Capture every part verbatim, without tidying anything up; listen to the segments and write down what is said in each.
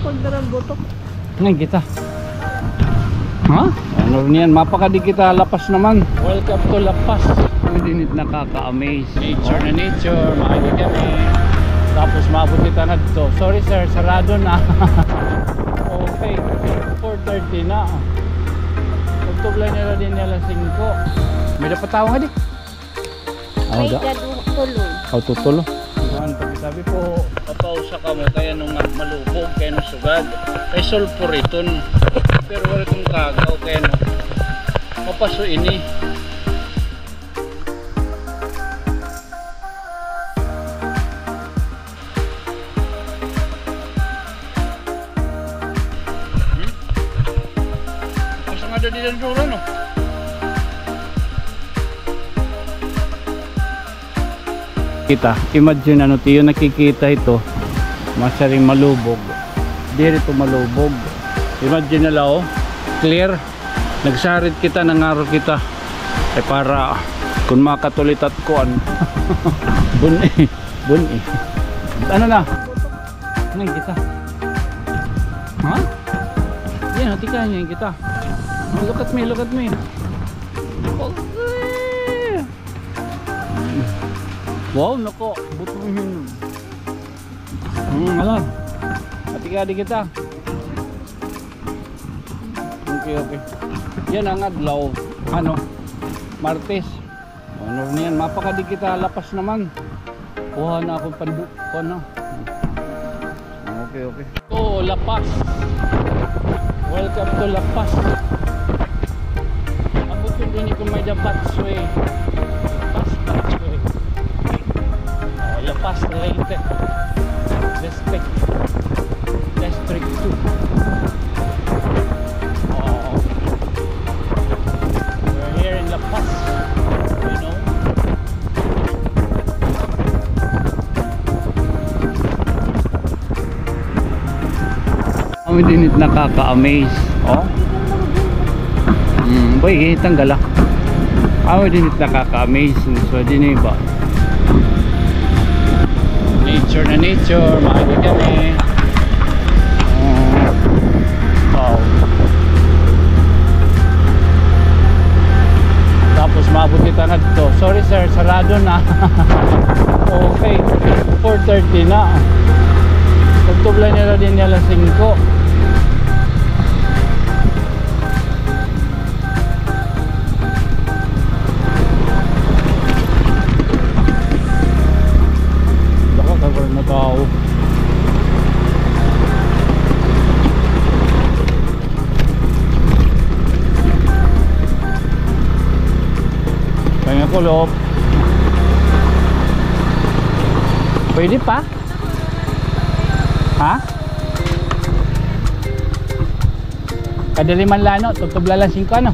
Pagdarag butok. Ngay kita. Ha? Ano niyan? Mapakadi kita, La Paz naman. Welcome to La Paz. Ang dinit, nakaka-amaze. Nature na nature, maayo kami. Tapos maabot kita na dito. Sorry sir, sarado na. Okay, four thirty na. Magtublay nila din nila singko. May dapat tao nga di. May da- gadu-, tulo. Aw, tutulo. Kuan, pagsabi po, papausa kamo kay ano nga malubog, kay ano sugad. Kay sulpuriton. Pero wala itong kagaw, kay ano, mapaso ini. Hmm? Basta nga dali lang duro, no? Kita, imagine ano, tiyo, nakikita ito, masaring malubog. Diri ito malubog. Imagine na lang, oh, clear. Nagsarit kita, nangaro kita. Ay para kun makatulitat kuan. Bun-i. Bun-i. Ano na? Ngay kita. Ha? Yan, hatikan niya kita. Oh, look at me, look at me. Okay. Wow, nako. Butuhin. Hmm, ala. Hati-hati kita. Okay, okay. Yan ang adlaw. Ano? Martes. Ano niyan? Mapakadi kita, La Paz naman. Kuha na akong pandu-, kuha na. Okay, okay. Oh, La Paz. Welcome to La Paz. Abot yun din kung may the Paz way. Paz, Paz way. Oh, La Paz, Leyte. District. District two. Oh. We're here in La Paz. You know? Kami din it nakaka-amaze. Oh. Mm, boy, eh, tanggal ah. Kami din it nakaka-amaze. So, din iba. Nature na nature, maaari kami. Oh. Wow. Tapos maabot kita na dito. Sorry sir, sarado na. Okay, four thirty na. Pagtublay nila din nila singko. Dako kay na tao. Kaya kulop. Pwede pa? Ha? Kadali man la, no? Tutubla lang singko, ano?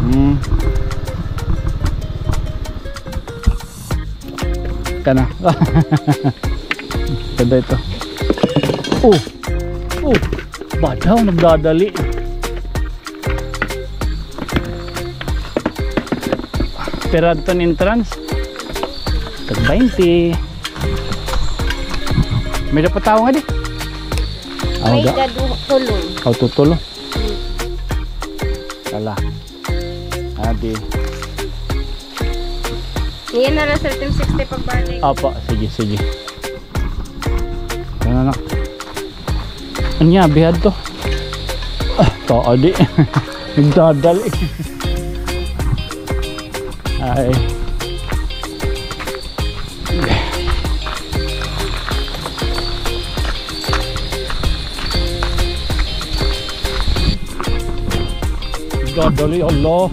Hmm. Kana. Kada ito. Oh! Oh! Badaw, nagdadali. Pira adton entrance? Tag twenty. May dapat tao nga di? May da- dadu-, tulo. Aw, tutulo. Hmm. Kala. Adi. Niyan na lang, sir, ten sixty pagbalik. Apa, sige, sige. Ano na? Anya, bihad to. Ah, to, adi. Nagdadali. Ay. Nagdadali, Allah.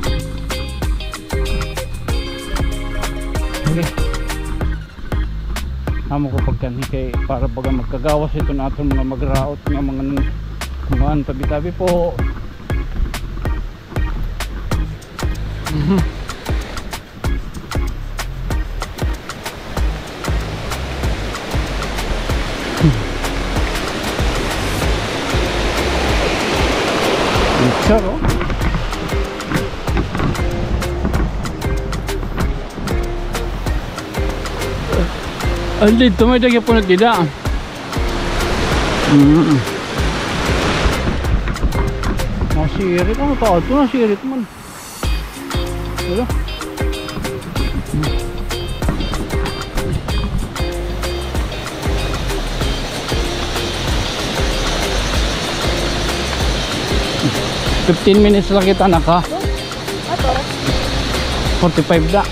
Okay. Amo ko pagkanhi kay para baga magkagawas iton aton mga magraot nga mga, mga tabi-tabi po. Mhm. Picture, oh. Ay, dito may daghan punot dida. Mm. Nasirit, ano, tao ito, nasirit man. Wala. Fifteen minutes la kita naka. Forty-five da.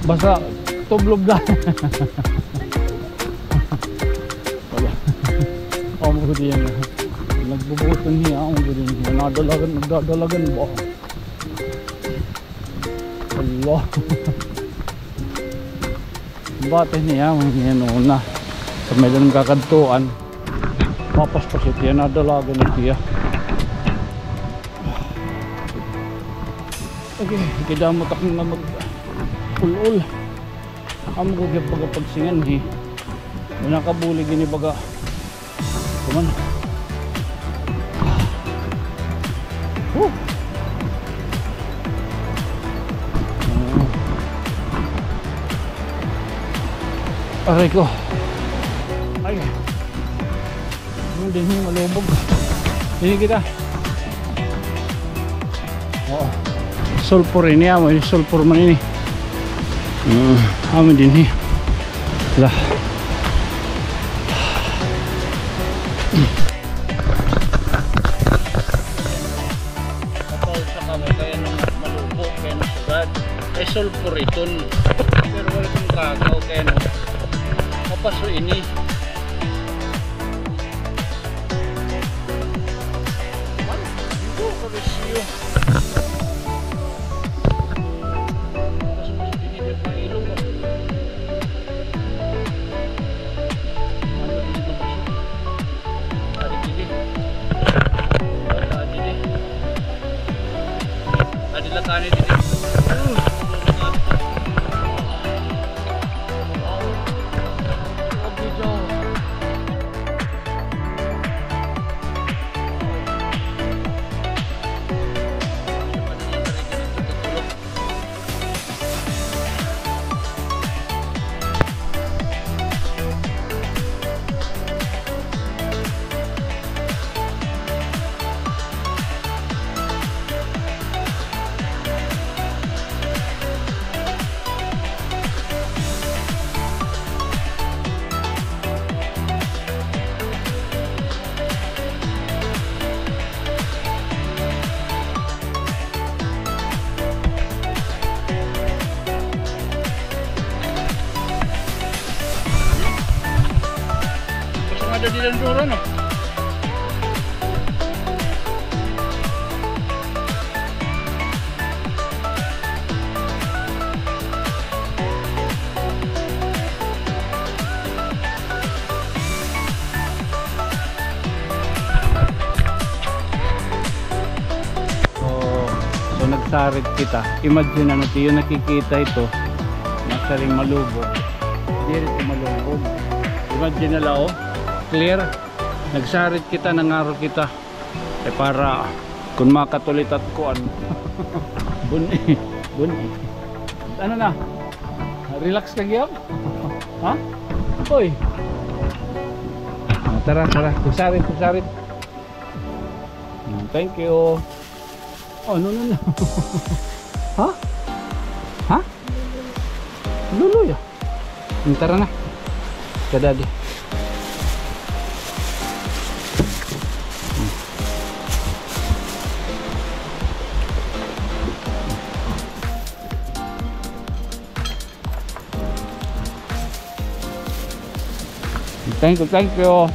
Basta tublob da. Wala. Amo ko diyan. Nagbubuton hiya, amo ko diyan. Nadalagan, nagdadalagan ba? Allah. Bati niya, mga yan una. Sa may dalang kakadtuan. Mapaspas ito yan, nadalagan ito yan. Okay, kidamot ako nga mag-ul-ul. Amo ko gyud baga pagsingan, eh. Wala ka bulig ini baga. Kuman. Woo! Aray ko. Ay. Ano dinhi, malubog. Dinhi kita. Oo. Sulfur ini, amo ini, sulfur man ini. Hmm, amo dinhi. Lah. Kapal sa kamo kaya nang malubo, kaya nang sugad. Ay, sulfur iton. Pero wala itong kakaw, kaya no. Mapaso ini. Gusto nga daw di lang duro, no? So, so nagsarit kita. Imagine, ano, tiyo nakikita ito. Masaring malubog. Diri ito malubog. Imagine na la, oh. Clear. Nagsarit kita, nangaro kita. Eh, para kun makatulit at kuan. Bun-i, bun-i. Ano na? Relax ka, Giyam? Ha? Hoy. Ah, tara, tara. Kusarit, kusarit. Mm, thank you. Oh, no, no, no. Ha? Ha? Luluya. Hmm, tara na. Kadadi. Thank you, thank you.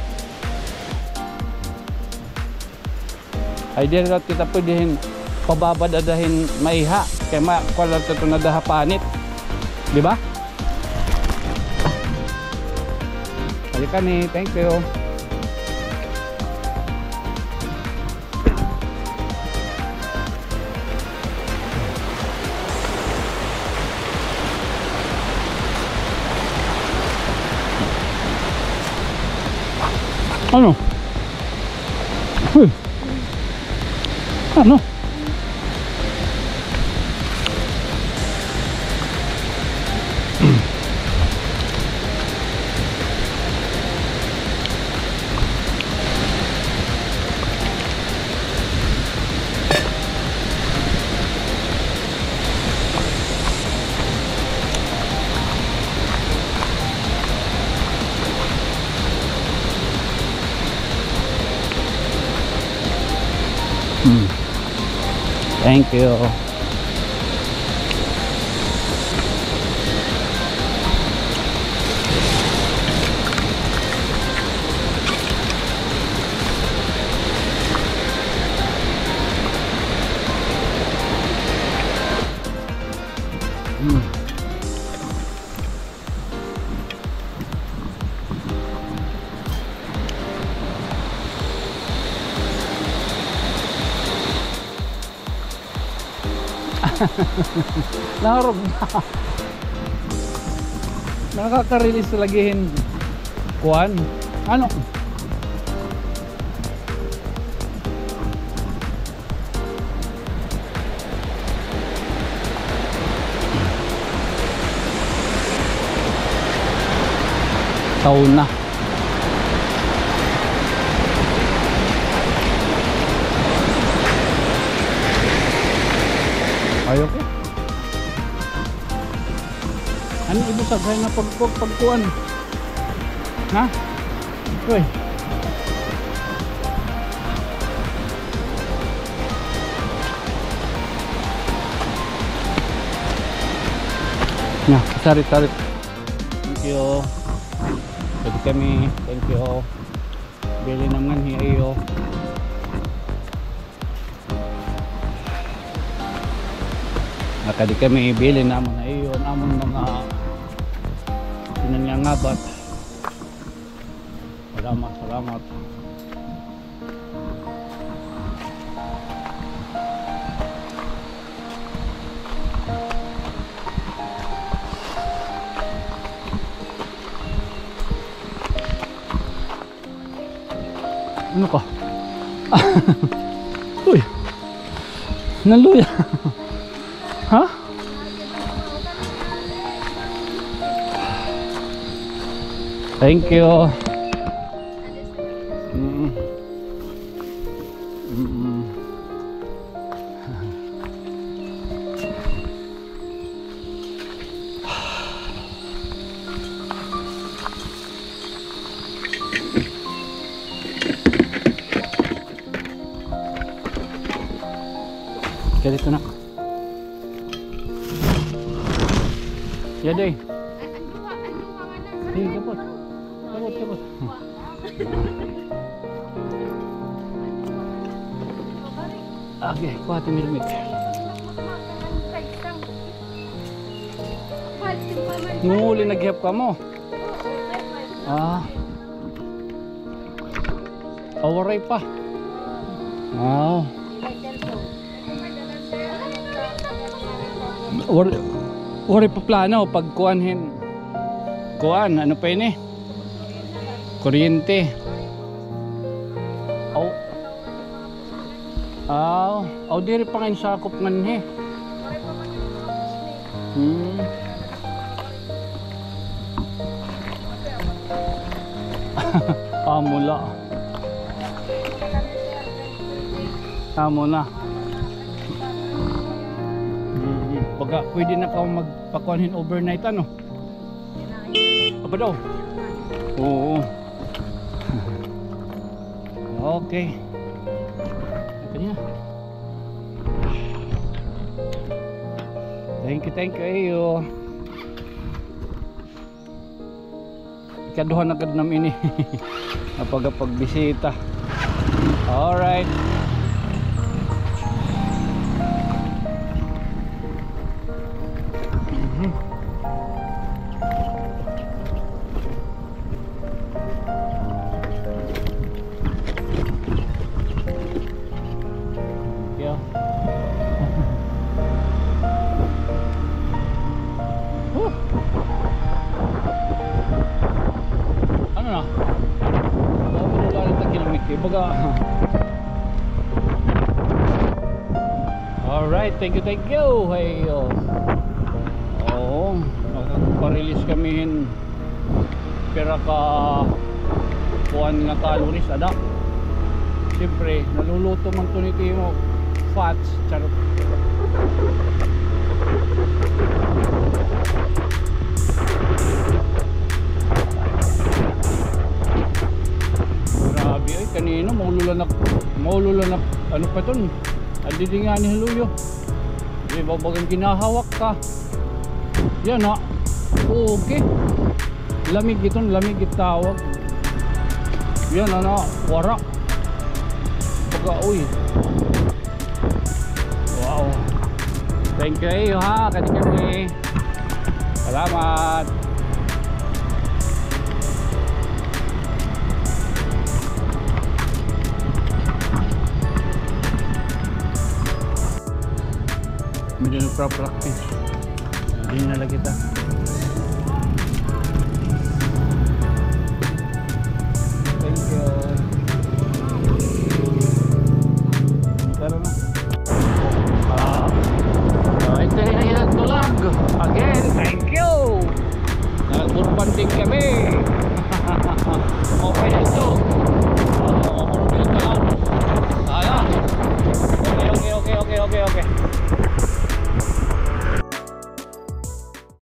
Ay, diri kita pwede hin pababad ada hin maiha. Kay ma-, kuan la ito na daha panit. Di ba? Balik kami. Thank you. Ano? Uy. Ano? Mm. Thank you. Mm. Nahurog na. Nakaka-release lagi hin kuan. Ano? Taw na. Ay, okay. Ano ibusag? Hay na pag-, pag-, pagkuan. Ha? Uy. Na, sarit, sarit. Thank you. Pwede kami. Thank you. Bili naman hi Ayo. Nakadi kami, bili namon ha iyo an amon mga pinangangabat. Salamat, salamat. Ano ka? Uy! Naluya. Ha? Thank you. Mm. Mm. Kaya dito na. Yadi. Sige, kapot. Kapot, kapot. Okay, kuha ti helmet. Nanguli na gihap kamo. Ah. Ah, waray pa. Ah. War-, waray pa plano pagkuan hin. Kuan, ano pa ini? Kuryente. Aw. Aw, aw, diri pa ngay-an sakop nganhi. Hmm. Amo la. Amo na. Hmm. Baga, pwede na ka magpakuan hin overnight, ano? Aba daw. Oo. Okay. Ito niya. Thank you, thank you, Ayo. Ikaduha na gad nam ini. Napagapagbisita. Alright. Mhm. Yeah. Huh. Ano na? Wala na kita kilmik, eh. Baga. Alright, thank you, thank you. Hey, oh. Oo, nakakapag-release kami hin pira ka kuan nga calories, ada. Siyempre, naluluto man to ni Timo. Fats, charot. Grabe, oy. Kanina, maululan na, maululan na, ano pa ton? Adi di nga ni haluyo. Di ba bagang ginahawak ka? Yana. Okay. Lamig iton, lamig it tawag. Yana na, wara. Baga, uy. Wow. Thank you, iyo, ha. Kadi kami. Salamat. Medyo nagpa-practice. Diri na la kita. Thank you. Tara na. Ah, ah, ito na ilang tulag. Again, thank you. Nag-urban din kami. Okay na ito. Ah, okay na ito.